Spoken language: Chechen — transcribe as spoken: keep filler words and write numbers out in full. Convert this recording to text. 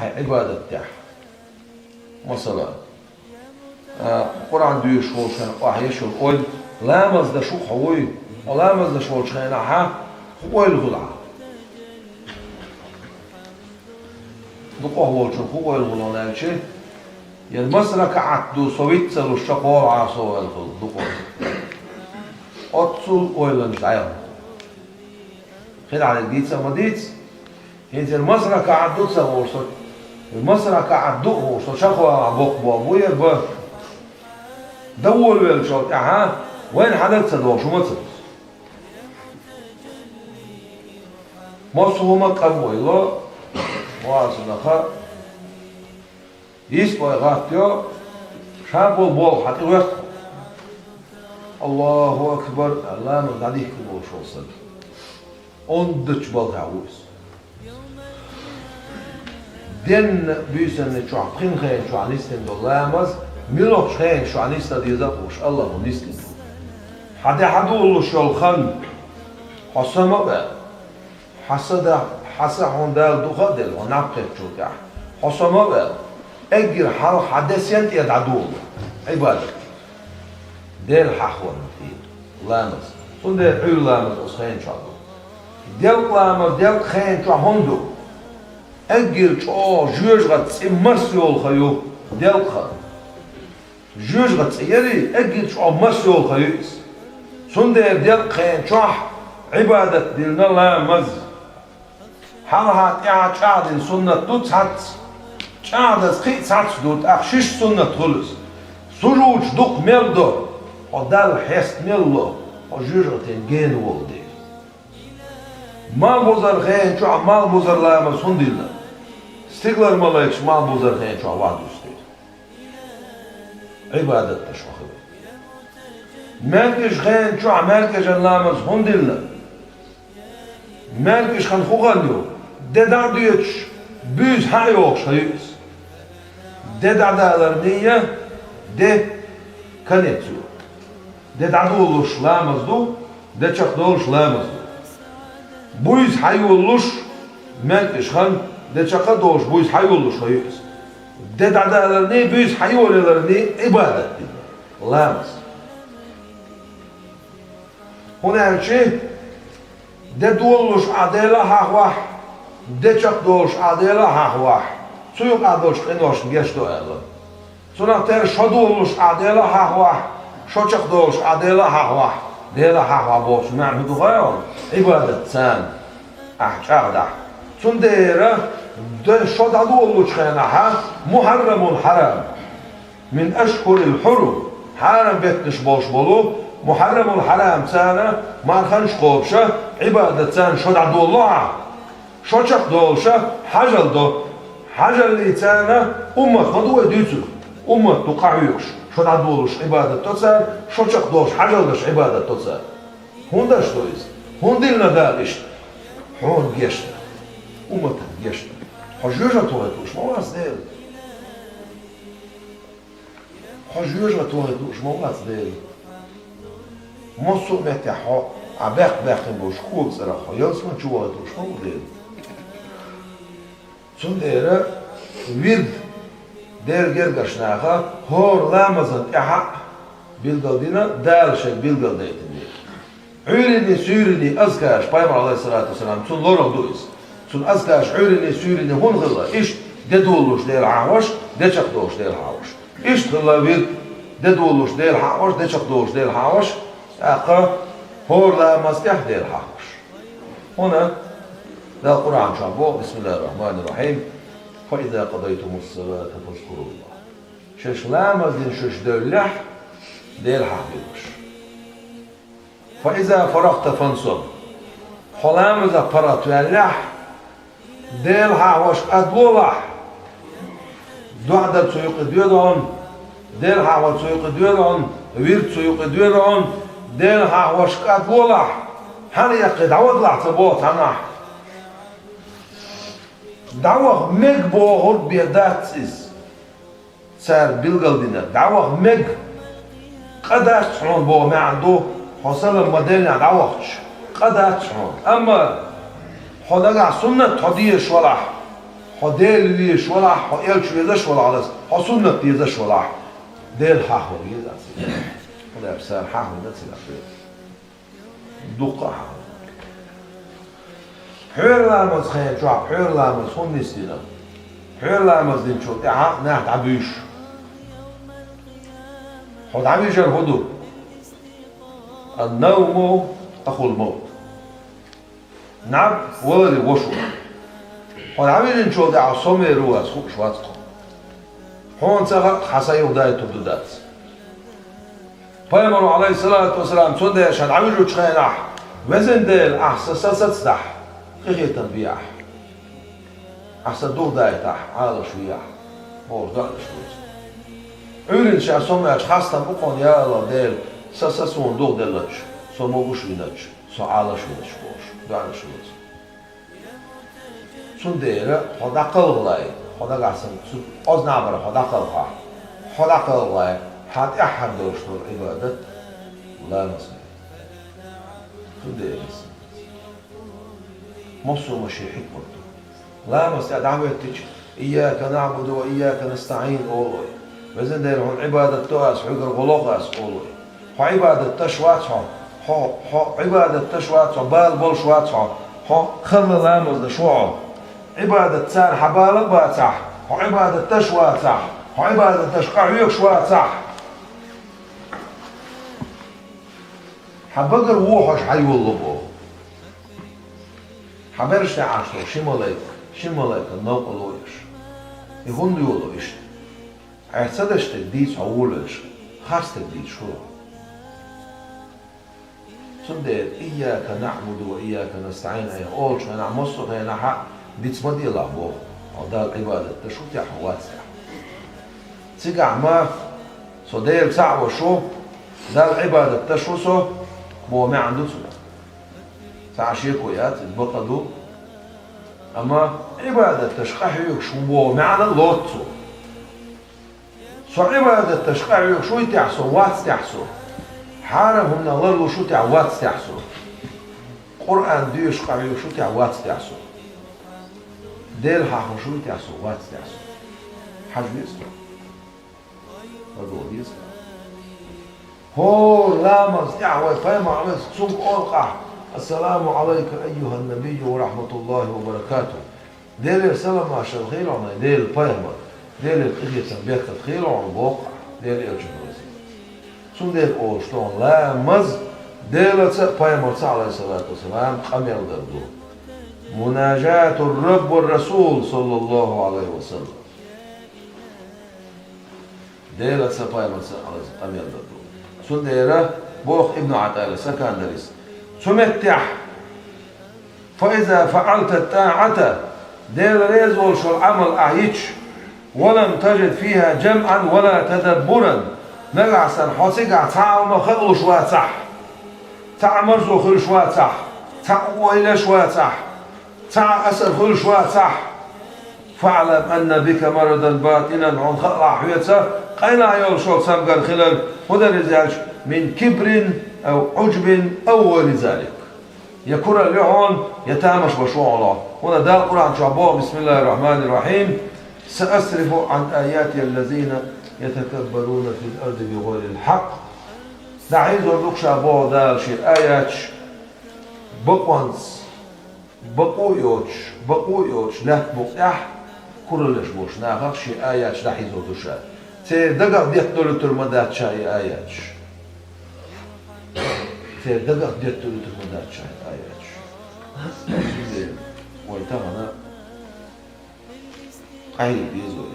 Хьайн Ӏибадат тӀехь. Масала, а, Къуръан дуьйцуш волчу хенахь охьа еш йолу ойла, ламаз даш ву хьо вуй? Хьо ламаз даш волчу хенахь хӀун ойла хуьлу хьан? Дукъах волчун хӀун ойла хуьлу аьлча, яра маса ракаӀат ду, со виц ца луш ча кхолу хьан со ойла хуьлу дукъах. Оццул ойланаш дӀаяхна. Хин хьале дийца а ма дийца. ХӀинца яра маса ракаӀат ду ца хууш со, маса ракаӀат ду хууш со, ча кхолахь боккха болх бу яра бан. Дан волавеллачул тӀаьхьа вайна хьан дага ца догӀуш хӀума ца дузу. Массо а хӀума къам вай ло, вацунаха, йист вай гӀаттайо, ша болу болх хьан тӀе вехна. Аллаху акбар, ламаз дӀадихка волуш волу стаг. Онда дачу балхахь ву иза. Денна буьйсанна чохь, пхи хенан чохь нисдина долу ламаз, муьлхачу хенан чохь нисдан деза а хууш, Аллахо нисдина ду. Хьан де хьан долуш йолу хан, хьо сама а ваьлла, хьан са да, хьан са хьуна Дала духа а делла, хьо наб кхеттачул тӀаьхьа, хьо сама а ваьлла, эггара хьалха хьан де сен тӀера дӀадолу, Ӏибадат. Дела хьахорна хила ламаз. Цундела Ӏуьйра ламаз оцу хенан чохь ду. Делкъа ламаз делкъа хенан чохь хӀунда ду? Эггара чӀогӀа жоьжахати цӀе маса йолу хан ю делкъа хан. Жоьжахати цӀе яри, эггара чӀогӀа маса йолу хан ю иза. Цундела делкъа хенан чохь Ӏибадат диллина ламаз. Хьалха тӀаьхьа чӀагӀдина суннат ду цхьацца. ЧӀагӀдаза кхин а цхьацца ду, тӀаккха шишша суннат хуьлу иза. Сужудаш дукха мел до, хьо Далла хьеста мел ло, хьо жоьжахатин гена волу дела. Малхбузара хенан чохь малхбузара ламаз хӀунда диллина? Стигалара малайкаш малхбузара хенан чохь вахь дуьсу дела. Ӏибадат даш хьо хила. МаьркӀажа хенан чохь маьркӀажан ламаз хӀунда диллина? МаьркӀажа хан хӀун хан ю? Де дӀа а доьцуш, буьйса хьа а йохуш хан ю иза. Де дӀадаларний я, де конец ю. Де дӀадолуш ламаз ду, де чекхдолуш ламаз ду. Буьйса хьайолуш, маьркӀажа хан, де чекх а долуш, буьйса хьайолуш хан ю иза. Де дӀадаларний, буьйса хьайолаяларний Ӏибадат ду, ламаз. ХӀунда аьлча де долуш Ӏа Дела хьахавахь, де чекхдолуш Ӏа Дела хьахавахь, цу юкъахь долчу къиношна гечдо аьлла. Цунах тера шо долуш Ӏа Дела хьахавахь, шо чекхдолуш Ӏа Дела хьахавахь, Дела хьахавахь бохучун маьӀна хӀун ду хаьий хьуна? Ӏибадат царна ахь чӀагӀдахь. Цундела де шо дӀадолучу хенахь, мухьаррамул хьарам. Мин ашхурил хьурум, хьарам беттанаш болуш болу, мухьаррамул хьарам царна марханаш кхобуша, Ӏибадат царна шо дӀадолло ахь, шо чекхдолуша хьажал до. Хьажаллий царна уммат ма ду вай дуьйцург, уммат ду къахьоьгуш, шо дӀадолуш Ӏибадат до цара, шо чекхдолуш хьажал даш Ӏибадат до цара. ХӀунда аша до иза? ХӀунда диллина Дала иштта? Хьуна гечдан, умматана гечдан. Хьо жоьжахати вахийта лууш ма вац Дела. Хьо жоьжахати вахийта лууш ма вац Дела. Массо а меттехь хьо, Ӏа баьккха баьккхина болуш кога цӀарах хьо ялсамани чу вахийта лууш ма ву Дела. Цундела вирд Делан гергарчу наха хӀора ламазан тӀаьхьа а билгалдина, Дала шайга билгалдайтина дела. Ӏуьйранний, суьйранний азкараш, пайхамар, алейхиссалату вассалам, цунна лорах ду иза. Цунна азкараш Ӏуьйранний, суьйранний хӀунда хилла? Иштта де долуш Дела хьахош, де чекхдолуш Дела хьахош. Иштта хилла вирд, де долуш Дела хьахош, де чекхдолуш Дела хьахош, тӀаккха хӀора ламаз тӀехь Дела хьахош. ХӀунда Дала Къуръан чохь боху: «Бисмиллахир-рахманир-рахим. Фа иза къадайтумус-салата фазкуруллах». Шаьш ламаз дина шаьш девллехь, Дела хьахаве аша. «Фа иза фарагта фансаб». Хьо ламазах паргӀат ваьллехь, Дела хьахош кӀадлолахь. ДоӀа дар цу юкъе доьду хьуна, Дела хьахор цу юкъе доьду хьуна, вирд цу юкъе доьду хьуна, Дела хьахош кӀадлолахь. Хьан яккхий дӀавадалахь ца боху цхьаннахь. ДӀаваха мега бохург бен дац иза. Цара билгалдинарг дӀаваха мега, къа дац хьуна боху маьӀна ду, хьо салам ма-деллинехь дӀавахча, къа дац хьуна. Амма хьо нагахь суннат хьо дезаш валахь, Хьо Дела везаш валахь, хьо элча везаш валахь, хьо суннат дезаш валахь, Дела хьахор еза цига. Хьо лаьпсара хьахор ца дац. Дуккха а хьахор. Пхьера ламаз хенчохь, пхьера ламаз хӀунда нисдина? Пхьера ламаз динчул тӀаьхьа нах дӀабуьйш. Хьо дӀавижар хӀун ду? Ан-навму ахул мавт. НабӀа валаре вош ву. Хьо дӀавижинчул тӀаьхьа сомавер ву вац хууш вац тхо. Хьуна ца хаьа, хьан са юхадайтур ду дац. Пайхамаро, Ӏалайхиссалату вассалам, цундела ша дӀавижучу хенахь, везан Дела, ахь сан са сацадахь, къинхетам бе ахь. Ахь сан дугӀу дайтахь, Ӏалаш ве ахь, бохуш доӀанаш ду цо. Ӏуьйранна ша сомаваьлча хастам бу кхунна, я АллахӀ Дела, сан са суна дугӀу деллача, со могуш винача, со Ӏалаш винача бохуш, доӀанаш ду цо. Цундела хьо дӀакхалхалахь, хьо дагахь санна цу ознабара хьо дӀакхалхахь, хьо дӀакхалхалахь, хьан тӀаьххьара долуш долу Ӏибадат ламаз хир. Цундела иза массо а шен хьикмат ду. Ламаз тӀе дӀахӀоьттича, «Ийяка наӀбуду ва ийяка настаӀин» олу вай. Везан Дела, хьуна Ӏибадат до ас, хьоьгара гӀо лоху ас олу вай. Хьо Ӏибадат деш вац хьо, хьо, хьо Ӏибадат деш вац хьо, бала болуш вац хьо, хьо халла ламаз деш ву хьо. Ӏибадат цара хьан бала а бацахь, хьо Ӏибадат деш вацахь, хьо Ӏибадат деш къахьоьгуш вацахь, хьан багара вон хьожа хьан йолало боху. Хьан бераш тӀехь Ӏаш долу ши малайка, ши малайка новкъа ло еш. И хӀунда йолало иштта? Хьайх ца деш дерг дийца хьо волавелча, харц дерг дийцаш хуьлу хьо. Цундела «Ийяка наӀбуду ва ийяка настаӀин» айхьа олучу хенахь, массо а хенахь а диц ма делахь боху, хьо Далла Ӏибадат деш ву техьа, вац техьа. Цигахь ма, со Дела цхьаъ веш ву, Далла Ӏибадат деш ву со, боху маьӀна ду цуьнан. Цхьа а шеко яц, иза бакъ а ду. Амма Ӏибадат деш къахьоьгуш ву боху маьӀна лоцу цо. Со Ӏибадат деш къахьоьгуш вуй техьа со, вац техьа со. Хьарам хӀуманах ларлуш ву техьа, вац техьа со. Къуръан доьшуш къахьоьгуш ву техьа, вац техьа со. Дела хьахош вуй техьа со, вац техьа со. Хьажа веза. ХӀора ламаз тӀехь вай пайхамар веза, цуьнга олу ахь: «Ассаламу Ӏалайка, айюхан набийю, ва рахьматуллахӀи ва баракатухӀ». Делера салам-маршалла хуьлда хьуна, Делан пайхамар, Делера къинхетам, беркат хуьлда хьуна, боху ахь, Делан элчанна веза. Цундела олуш долу ламаз Делаца а, пайхамарца а, Ӏалайхиссалату вассалам, къамел дар ду. Мунажатур-Рабби ва Расул, саллаллахӀу Ӏалайхи ва саллам. Делаца, пайхамарца а къамел дар ду. Цундела боху Ибн Ӏатаилла, Сакандалис, цу меттехь: «Фа иза фаӀалта тӀаӀата», Дела реза волуш волу Ӏамал ахь йича, «ва лам тажид фихӀа жамӀан ва ла тадаббуран», нагахь санна хьо цигахь цхьа а хӀума хаалуш вацахь, цхьа а марзо хуьлуш вацахь, цхьа а ойла еш вацахь, цхьа а асар хуьлуш вацахь, «фаӀлам анна бика марадан батӀинан», хьуна хаалахь хьоьца къайлаха йолуш йолу цамгар хилар, хӀун дара иза аьлча, «мин кибрин ав Ӏужбин ав гӀайри залик». Я куралла ю хьуна, я тамаш беш ву хьуна. ХӀунда Дала Къуръан чохь боху: «Бисмиллахир-рахманир-рахим. Саасрифу Ӏан аятия ллазина ятакаббаруна фил арди бигӀайрил хьакъ». ДӀахьийзор ду ша, боху Дала, шен аяташ бакъонца, бакъо а йоцуш, бакъо а йоцуш, лаьтта букъа тӀехь кураллаш болуш нахах шен аяташ дӀахьийзор ду ша. Церан дагах детталуьйтур ма дац ша и аяташ. Церан дагах детталуьйтур ма дац ша и аяташ. Вай тахана къахьега деза вай.